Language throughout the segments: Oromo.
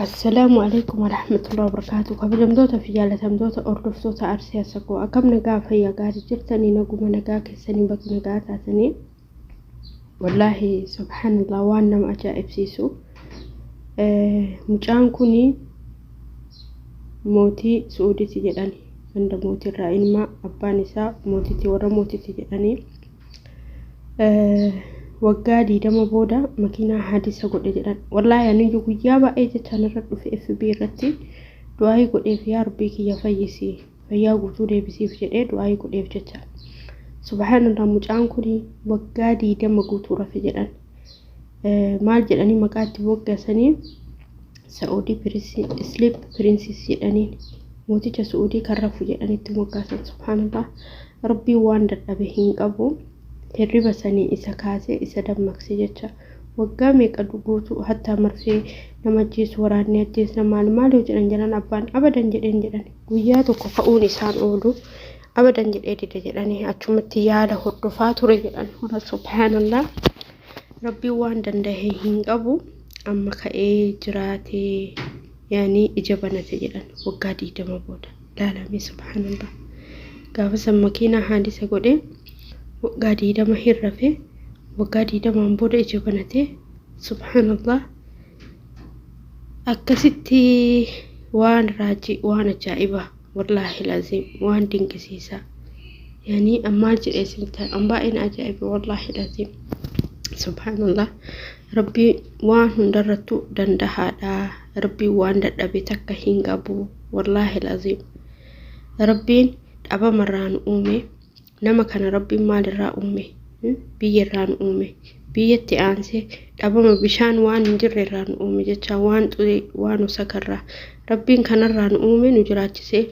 Assalaamu alaikum warahmatullahi wabarakatuh. Kabajamtoota fi jaalatamtoota hordoftoota Arsii Asakoo, akkam nagaa, fayyaa gaarii jirtanii? Naguma nagaa keessanii, bakka nagaa taatanii. Wallaahi, subhaanallah, waan nama ajaa'ibsiisu. Mucaan kuni mootii Su'uudiiti jedhani. Ganda mootiirraa ilma abbaan isaa mootiiti, warra mootiiti jedhanii. Waggaa 20 booda makiinaa haadisa godhe jedhan. Wallaahi, aniyyuu guyyaa baay'ee jechaan irra dhufe. FB irratti du'aayii godheef, "Yaa Rabbii kiyya, fayyisi, fayyaa guutuu deebisiif" jedhee du'aayii godheef jecha. Subhaanallah, mucaan kun waggaa 20 guutuu rafe jedhan. Maal jedhanii maqaa itti moggaasanii? Sa'uudii Sleep Princess jedhaniin, mooticha Su'uudii kan rafu jedhanitti moggaasan. Subhaanallah, Rabbiin waan dadhabe hin qabu. Hirriba sanii isa kaasee isa dammaqse jecha. Waggaa meeqa guutuu hattaa marfee nama ajjeesu, waraanni ajjeesna, maal maal yoo jedhan jedhan, abbaan abadan jedheen jedhan, guyyaa tokko ka'uun isaan oolu abadan jedhee dide jedhanii, achumatti yaala hordofaa ture jedhan. Hora, subhaanallah, Rabbiin waan danda'e hin qabu. Amma ka'ee jiraatee, yaanii ija banate jedhan waggaa 20 booda. Laalame, subhaanallah, gaafa san makiinaa haadisa godhe, waggaa 20 hin rafe, waggaa 20n booda ija banate. Subhaanallah, akkasitti waan raajii, waan ajaa'ibaa, wallaahi laziim, waan dinqisiisaa. Yaanii maal jedhee isin, an baay'een ajaa'iba, wallaahi laziim. Subhaanallah, Rabbii waan hundarrattu dandahaadha. Rabbiin waan dadhabe takka hin qabu. Wallaahi laziim, Rabbiin dhabamarraa nu uume. Nama kana Rabbiin maalirraa uume? Biyya irraa nu uume. Biyyatti aansee dhabama, bishaan waan hin jirre irraa nu uume jecha, waan xurii, waan usakarraa. Rabbiin kanarraa nu uume, nu jiraachisee,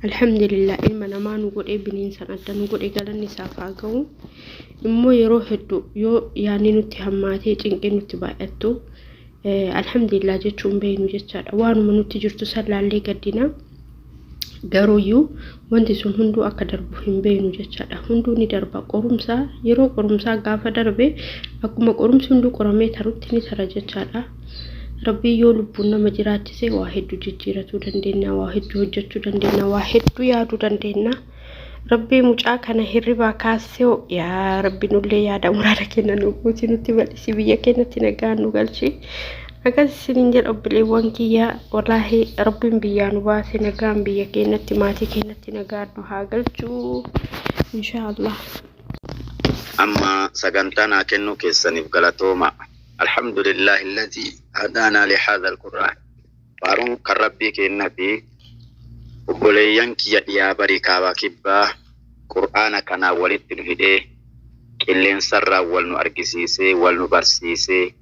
alhamdulillah, ilma namaa nu godhee, bineensan adda nu godhe, galanni isaaf haa ga'u. Immoo yeroo hedduu yoo yaadni nutti hammaatee, cinqii nutti baay'attu, alhamdulillah jechuun beeknu jechaadha. Waanuma nutti jirtu san laallee gaddina. Garuuyyuu wanti sun hunduu akka darbu hin beeknu jechaadha. Hunduu ni darba. Qorumsaa, yeroo qorumsaa gaafa darbe, akkuma qorumsi hunduu qoramee tarutti ni tara jechaadha. Rabbiin yoo lubbuun nama jiraachise, waa hedduu jijjiiratuu dandeenya, waa hedduu hojjechuu dandeenya, waa hedduu yaaduu dandeenya. Rabbii mucaa kana hirribaa kaasee, yaa Rabbi, nullee yaada muraada kenna nu guuti, nutti bal'isi, biyya keenyatti nagaan nu galchi. Akkas isiniin jedha, obboleewwan kiyya. Wallaahi, Rabbiin biyyaa nu baase, nagaan biyya keenyatti, maatii keenyatti nagaan nu haa galchu, inshaallah. Amma sagantaa naa kennuu keessaniif galatooma. Alhamdulillahi alladhi hadaanaa li haadha alqur'aan. Faaruun kan Rabbii kennati. Obboleeyyan kiyya dhiyaa barii, kaabaa kibbaa, Qur'aana kanaa walitti nu hidhee, qilleensarraa wal nu argisiisee, wal nu barsiisee,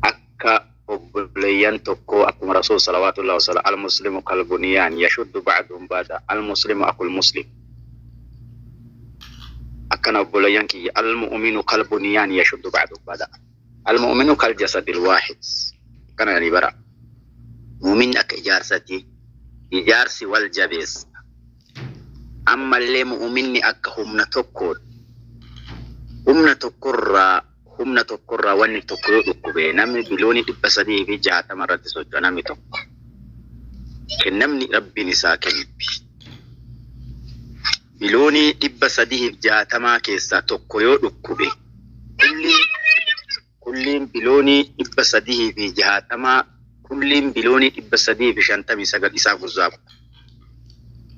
akka obboleeyyan tokkoo, akkuma Rasuul salawaatullahi wasalaam, المسلم كالبنيان يشد بعضهم بعضا، المسلم أخو المسلم. Akkana, obboleeyyan kiyya, المؤمن كالبنيان يشد بعضهم بعضا، المؤمن كالجسد الواحد. Akkana ni bara mu'minni akka ijaarsati, ijaarsi wal jabeessa. Ammallee mu'minni akka humna tokkoodha. Humna tokkorraa, humna tokkorraa wanni tokko yoo dhukkube, namni biliyoonii 360 irratti socho'a. Namni tokko kennamni Rabbiin isaa kenne biliyoonii 360 keessaa tokko yoo dhukkube, kulliin biliyoonii 360, kulliin biliyoonii 359 isaa gurzaaqu.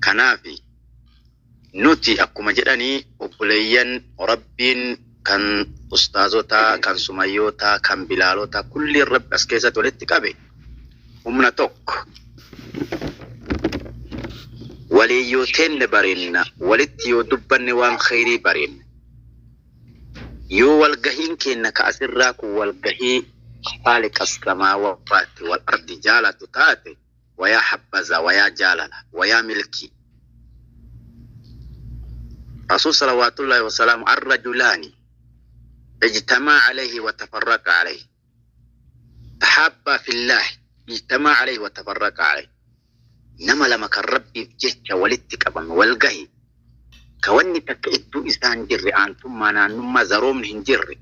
Kanaaf nuti akkuma jedhanii, obboleeyyan Rabbiin kan ustaazotaa, kan sumayyootaa, kan bilaalotaa, kulliin Rabbi as keessatti walitti qabe, humna tokko waliin yoo teenne bareenna, walitti yoo dubbanne waan khayrii bareenna. Yoo walgahiin keenya ka asirraa kun walgahii خالق السماوات والأرض jaalatu taate, wayaa habbaza, wayaa jaalala, wayaa milkii. Rasuul salawaatullahi wasalaamu, الرجلان اجتمع عليه وتفرق عليه، تحابا في الله، اجتمع عليه وتفرق عليه. Nama lama kan Rabbiif jecha walitti qabame, walgahi ka wanni takka iddoo isaan jirre, aantummaa, naannummaa, zaroomni hin jirre,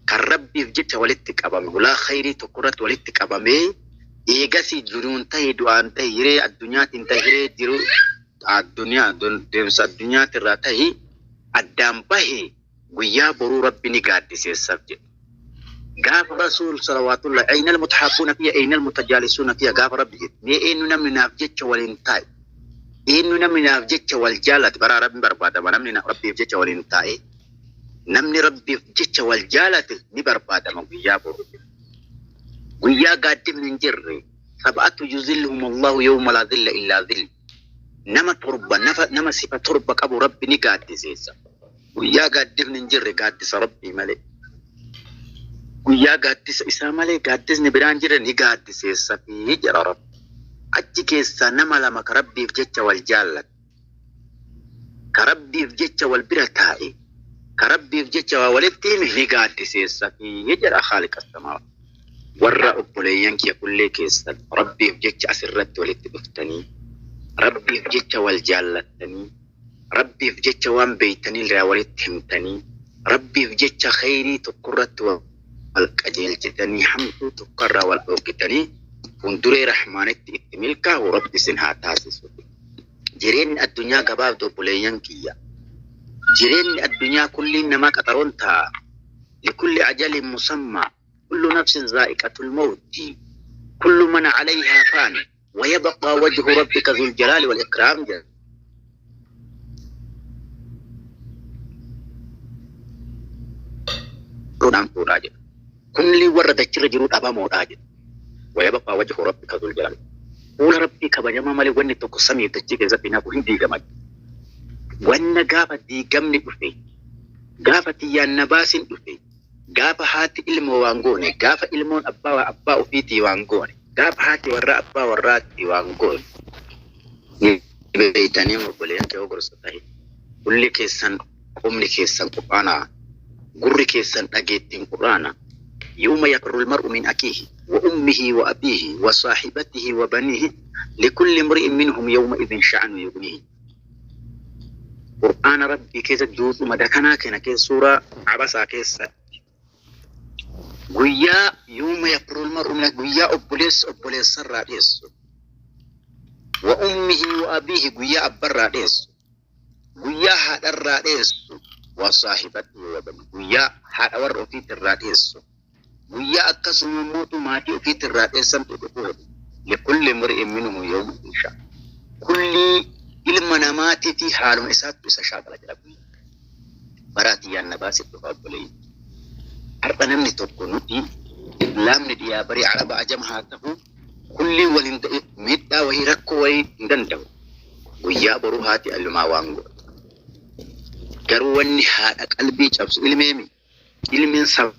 kan Rabbiif jecha walitti qabame, hulaa khayrii tokko irratti walitti qabamee Eegasii jiruun tahe du'aan tahe hiree addunyaatiin tahe hiree jiruu addunyaa deemsa addunyaatirraa tahe addaan bahe guyyaa boruu Rabbi ni gaaddiseessaf jedhe. Gaafa Rasuul salawaatullah aynal mutahabbuuna fiyya aynal mutajaalisuuna fiyya gaafa Rabbi jedhe mee eenyu namni naaf jecha waliin taa'e eenyu namni naaf jecha wal jaalate baraa Rabbi barbaadama namni Rabbiif jecha waliin taa'e namni Rabbiif jecha wal jaalate ni barbaadama guyyaa boruu. Guyyaa gaaddifni hin jirre, sab'atu yuzilluhum Allahu yawma laa zilla illaa zillu. Nama torba, nafa, nama sifa torba qabu Rabbi ni gaaddiseessa. Guyyaa gaaddifni hin jirre gaaddisa Rabbii malee. Guyyaa gaaddisa isaa malee gaaddisni biraan jirre ni gaaddiseessa fi jedha Rabbi. Achi keessaa nama lama ka Rabbiif jecha wal jaallate. Ka Rabbiif jecha wal bira taa'e. Ka Rabbiif jecha waa walitti hime ni gaaddiseessa fi jedha Khaaliqa samaawaat. Warra obboleeyyan kiyya kullee keessan Rabbiif jecha asirratti walitti dhuftanii, Rabbiif jecha wal jaallattanii, Rabbiif jecha waan beeytanirraa walitti himtanii, Rabbiif jecha kheyrii tokkorratti wal qajeelchitanii, hamtuu tokkorraa wal dhoorgitanii fuunduree Rahmaanitti itti milkaahu Rabbi isin haa taasisu. Jireenyi addunyaa gabaabdu obboleeyyan kiyya. Jireenyi addunyaa kulliin namaa qaxaroon ta'a. Likulli ajalin musammaa. Kullu nafsin zaa'iqatul mawti. Kullu man alayhaa faan. Wa yabqaa wajhu rabbika zul jalaali wal ikraam jedha. Dhaamtuudhaa jedha. Kulli warra dachirra jiruu dhabamoodhaa jedha. Wa yabqaa wajhu rabbika zul jalaali. Fuula Rabbii kabajamaa malee wanni tokko samii dachii keessatti hin hafu hin diigama. Wanna gaafa diigamni dhufe, gaafa tiyyaan na baasin dhufe, gaafa haati ilmoo waan goone, gaafa ilmoon abbaa abbaa ofiitii waan goone, gaafa haati warraa abbaa warraatii waan goone. Ni beeytanii obboleeyyan kee gorsa tahe. Kulli keessan qomni keessan Qur'aana, gurri keessan dhageettiin Qur'aana. Yawma yafirru al-mar'u min akiihi wa ummihi wa abiihi wa saahibatihi wa baniihi likulli imri'in minhum yawma idhin sha'anu yughnihi. Qur'aana Rabbii keessa juuzuma dakanaa kana keessa suuraa Abasaa keessatti guyyaa yawma yafirru al-mar'u min guyyaa obboleessi obboleessarraa dheessu wa ummihi wa abiihi guyyaa abbarraa dheessu guyyaa haadharraa dheessu wa saahibatihi wa baniihi guyyaa haadha warra ofiitirraa dheessu guyyaa akkasuma mootu maatii ofiitirraa dheessantu dhufu likulli imri'in minhum yawma idhin sha'a kulli ilma namaatii fi haaluma isaattu isa shaakala jedha guyyaa baraatii yaanna baasee dhufa obboleeyyi. Har'a namni tokko nuti islaamni dhiyaa barii araba ajama haa ta'u kulli waliin miidhaa wayii rakkoo wayii hin danda'u. Guyyaa boruu haati ilmaa waan godhu. Garuu wanni haadha qalbii cabsu ilmeemi. Ilmeen saba.